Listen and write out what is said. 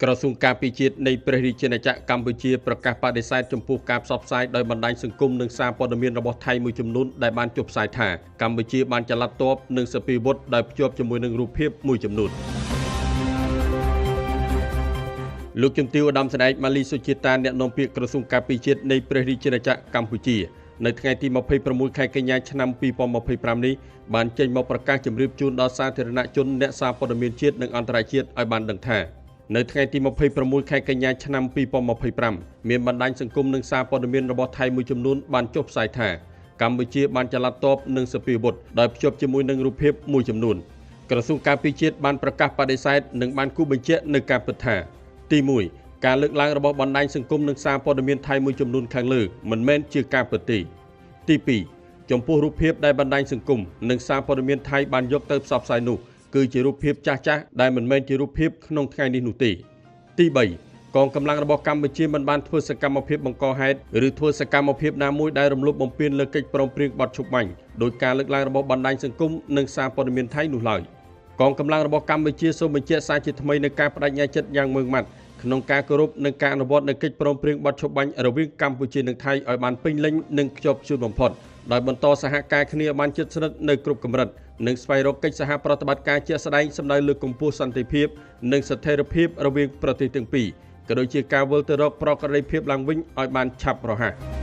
ក្រសួងការពារជាតិនៃព្រះរាជាណាចក្រកម្ពុជាប្រកាសបដិសេធចំពោះការផ្សព្វផ្សាយដោយបណ្ដាញសង្គមនិងសារព័ត៌មានរបស់ថៃមួយចំនួនដែលបានចុះផ្សាយថាកម្ពុជាបានចល័តទ័ពនិងសពាវុធដោយភ្ជាប់ជាមួយនឹងរូបភាពមួយចំនួន។ លោកជំទាវឧត្តមសេនីយ៍ម៉ាលីសុជាតា អ្នកនាំពាក្យក្រសួងការពារជាតិនៃព្រះរាជាណាចក្រកម្ពុជា នៅថ្ងៃទី26ខែកញ្ញាឆ្នាំ2025នេះ បានចេញមកប្រកាសជម្រាបជូនដល់សាធារណជនអ្នកសារព័ត៌មានជាតិនិងអន្តរជាតិឲ្យបានដឹងថា នៅថ្ងៃទី26ខែកញ្ញាឆ្នាំ2025 មានបណ្ដាញសង្គមនិងសារព័ត៌មានរបស់ថៃមួយចំនួនបានចុះផ្សាយថាកម្ពុជាបានចល័តទ័ពនិងសពាវុធដោយភ្ជាប់ជាមួយនឹងរូបភាពមួយចំនួន។ ក្រសួងការពារជាតិបានប្រកាសបដិសេធនិងបានគូបញ្ជាក់នៅការពិតថា ទី1 ការលើកឡើងរបស់បណ្ដាញសង្គមនិងសារព័ត៌មានថៃមួយចំនួនខាងលើមិនមែនជាការពិតទេ។ ទី2 ចំពោះរូបភាពដែលបណ្ដាញសង្គមនិងសារព័ត៌មានថៃបានយកទៅផ្សព្វផ្សាយនោះ គឺជារូបភាពចាស់ៗដែលមិនមែនជារូបភាពក្នុងថ្ងៃនេះនោះទេ។ ទី3 កងកម្លាំងរបស់កម្ពុជាមិនបានធ្វើសកម្មភាពបង្កហេតុឬធ្វើសកម្មភាពណាមួយដែលរំលោភបំពានលើកិច្ចព្រមព្រៀងបទឈប់បាញ់ដោយការលើកឡើងរបស់បណ្ដាញសង្គមនិងសារព័ត៌មានថៃនោះឡើយ។ កងកម្លាំងរបស់កម្ពុជាសូមបញ្ជាក់សារជាថ្មីនូវការបដិញ្ញាចិត្តយ៉ាងម៉ឺងម៉ាត់ក្នុងការគោរពនិងការអនុវត្តនូវកិច្ចព្រមព្រៀងបទឈប់បាញ់រវាងកម្ពុជានិងថៃឲ្យបានពេញលេញនិងខ្ជាប់ខ្ជួនបំផុត ដោយបន្តសហការគ្នាឲ្យបានជិតស្និទ្ធនៅគ្រប់កម្រិត និងស្វែងរកកិច្ចសហប្រតិបត្តិការជាក់ស្ដែងសម្ដៅលើកកម្ពស់សន្តិភាពនិងស្ថិរភាពរវាងប្រទេសទាំងពីរ ក៏ដូចជាការវិលទៅរកប្រក្រតីភាពឡើងវិញឲ្យបានឆាប់រហ័ស។